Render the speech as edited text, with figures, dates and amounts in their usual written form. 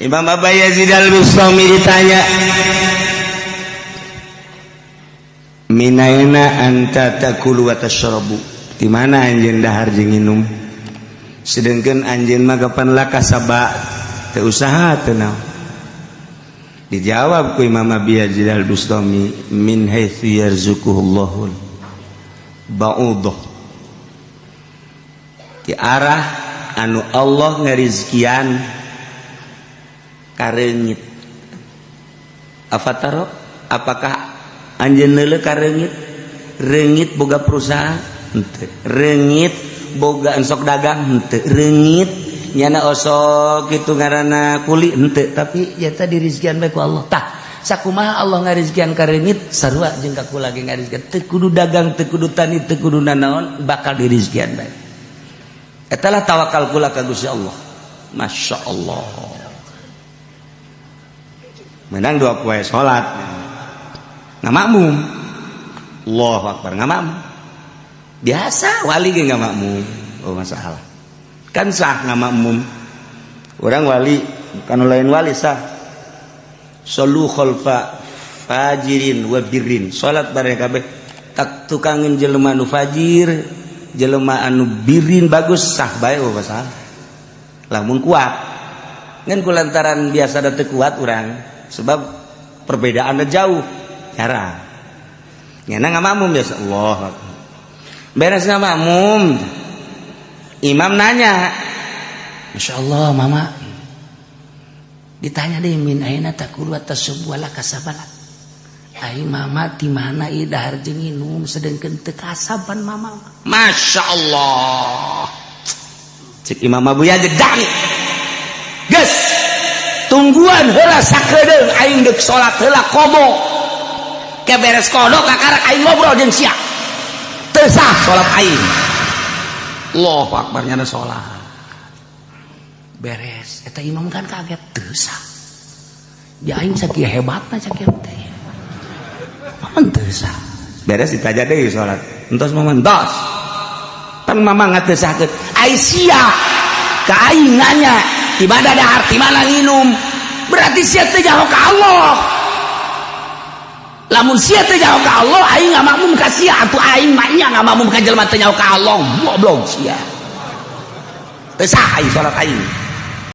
Imam Abu Yazid Al-Bustami ditanya, minaina anta takulu wa tashrabu, di mana anjeun dahar jeung nginum, sedangkan anjeun mah kapan lakasaba teu usaha teu naon. Dijawab ku Imam Abu Yazid Al-Bustami, min haitsu yarzuquhullahu ba'udah, di arah anu Allah ngarizkian kareungit. Afataro, apakah anjeun neuleuh ka reungit? Reungit boga perusahaan henteu, reungit boga ensok dagang henteu, reungit nyana osok kitu ngaranna kuli henteu, tapi nyata dirizkian bae ku Allah. Tah, sakumaha Allah ngarizkian ka reungit, sarua jeung ka kula ge ngarizkian. Teu kudu dagang, teu kudu tani, teu kudu nanaon, bakal dirizkian bae. Eta lah tawakal kula ka Gusti Allah. Masya Allah. Menang dua poe salat ngamakmum. Allahu akbar, ngamakmum. Biasa wali ge ngamakmum. Oh, masalah. Kan sah ngamakmum. Orang wali kan lain wali sah. Solu khalfa fajirin wa birrin. Salat bareng kabeh tak tukangin jelema nu fajir, jelema anu birin bagus, sah bae, oh masalah. Lamun kuat. Ngan kulantaran biasa da teu kuat urang, sebab perbedaannya jauh, jarang. Nyana ngamakmum biasa. Allah. Beres ngamakmum, imam nanya, Masya Allah mama. Ditanya deh, min aina takulu tashrabu wala kasabala. Ai mama di mana ieu dahar jeung nginum sedengkeun teu kasaban mama. Masya Allah. Cek Imam Abu Yazid dani. Geus, tungguan heula sakedeung, aing deuk salat heula qada. Ke beres qada kakarak aing ngobrol jeung sia. Teu sah salat aing. Allahu akbar, nyana salat. Beres eta imam kan kaget, teu sah. Ya aing sakieu hebatna sakieu teh. Maman teu sah. Beres ditanya deui salat. Entos mama entos. Pan mama teu sahkeun. Ai sia ka aing nanya di mana dahar, di mana nginum. Berarti sia teu nyaho ka Allah. Lamun sia teu nyaho ka Allah, aing ngamakmum ka sia atuh, aing mah nya ngamakmum ka jelema teu nyaho ka Allah. Goblok sia. Teu sah aing salat aing.